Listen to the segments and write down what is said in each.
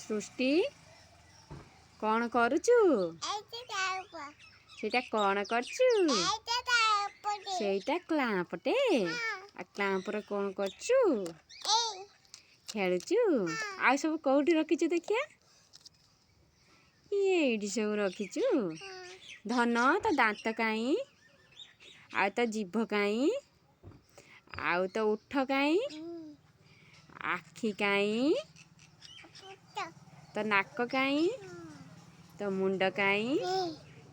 ସୃଷ୍ଟି, କ'ଣ କରୁଛୁ? ସେଇଟା କ'ଣ କରୁଛୁ? ସେଇଟା କ୍ଲାମ୍ପଟେ। ଆଉ କ୍ଲାମ୍ପରେ କ'ଣ କରୁଛୁ? ଖେଳୁଛୁ। ଆଉ ସବୁ କୋଉଠି ରଖିଛୁ ଦେଖିଆ? ଏଇଠି ସବୁ ରଖିଛୁ। ଧନ, ତୋ ଦାନ୍ତ କାଇଁ? ଆଉ ତୋ ଜିଭ କାଇଁ? ଆଉ ତୋ ଓଠ କାଇଁ? ଆଖି କାଇଁ? ତୋ ନାକ କାଇଁ? ତୋ ମୁଣ୍ଡ କାଇଁ?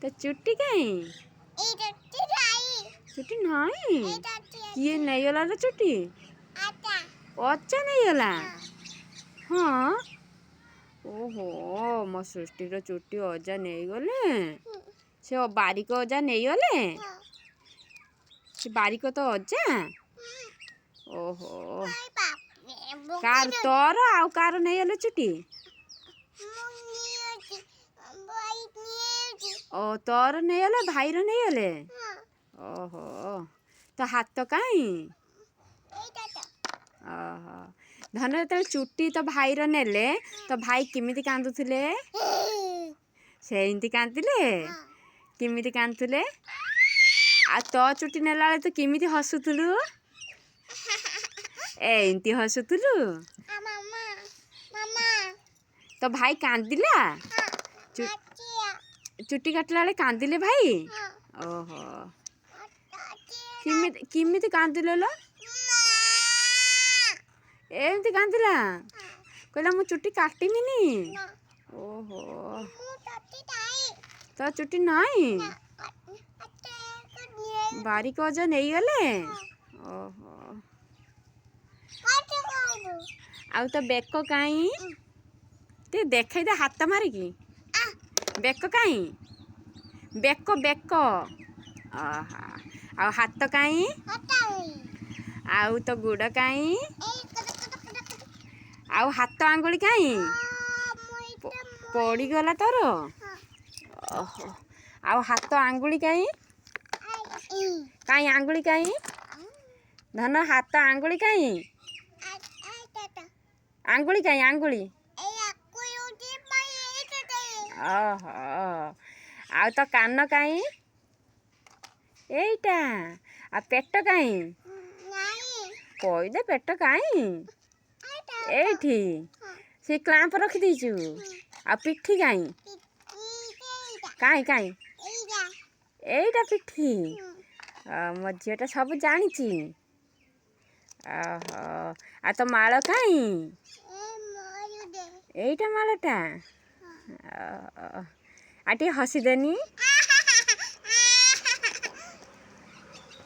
ତୋ ଚୁଟି କାଇଁ? ଚୁଟି ନାହିଁ। କିଏ ନେଇଗଲା ରେ ଚୁଟି? ଅଜା ନେଇଗଲା? ହଁ। ଓହୋ, ମୋ ସୃଷ୍ଟିର ଚୁଟି ଅଜା ନେଇଗଲେ। ସେ ବାରିକ ଅଜା ନେଇଗଲେ। ସେ ବାରିକ ତ ଅଜା। ଓହୋ, କାର ତୋର ଆଉ କାର ନେଇଗଲେ ଚୁଟି? ଓ, ତୋର ନେଇଗଲେ, ଭାଇର ନେଇଗଲେ। ଓହୋ, ତୋ ହାତ କାଇଁ? ଓହୋ। ଧନ, ଯେତେବେଳେ ଚୁଟି ତୋ ଭାଇର ନେଲେ, ତୋ ଭାଇ କେମିତି କାନ୍ଦୁଥିଲେ? ସେମିତି କାନ୍ଦିଲେ? କେମିତି କାନ୍ଦୁଥିଲେ? ଆଉ ତୋ ଚୁଟି ନେଲା ବେଳେ ତୁ କେମିତି ହସୁଥିଲୁ? ଏମିତି ହସୁଥିଲୁ? ତୋ ଭାଇ କାନ୍ଦିଲା? ଚୁଟି କାଟିଲା ବେଳେ କାନ୍ଦିଲେ ଭାଇ? ଓହୋ, କେମିତି କେମିତି କାନ୍ଦିଲେ ଲୋ? ଏମିତି କାନ୍ଦିଲା, କହିଲା ମୁଁ ଚୁଟି କାଟିମିନି। ଓହୋ, ତୋ ଚୁଟି ନାହିଁ? ବାରିକ ଅଜା ନେଇଗଲେ। ଓହୋ, ଆଉ ତୋ ବେକ କାଇଁ? ଟିକେ ଦେଖେଇ ଦେ ହାତ ମାରିକି। ବେକ କାଇଁ? ବେକ, ବେକ। ଓହୋ, ଆଉ ହାତ କାଇଁ? ଆଉ ତୋ ଗୋଡ଼ କାଇଁ? ଆଉ ହାତ ଆଙ୍ଗୁଳି କାଇଁ? ପଡ଼ିଗଲା ତୋର? ଓହୋ, ଆଉ ହାତ ଆଙ୍ଗୁଳି କାଇଁ? କାଇଁ ଆଙ୍ଗୁଳି କାଇଁ? ଧନ, ହାତ ଆଙ୍ଗୁଳି କାଇଁ? ଆଙ୍ଗୁଳି କାଇଁ? ଆଙ୍ଗୁଳି। ଓହୋ, ଆଉ ତୋ କାନ କାଇଁ? ଏଇଟା। ଆଉ ପେଟ କାଇଁ? କହିଦେ, ପେଟ କାଇଁ? ଏଇଠି ସେ କ୍ଲାମ୍ପ ରଖିଦେଇଛୁ। ଆଉ ପିଠି କାଇଁ? କାଇଁ କାଇଁ? ଏଇଟା ପିଠି। ମୋ ଝିଅଟା ସବୁ ଜାଣିଛି। ଓହୋ, ଆଉ ତୋ ମାଳ କାଇଁ? ଏଇଟା ମାଳଟା। ଆଉ ଟିକେ ହସିଦେନି।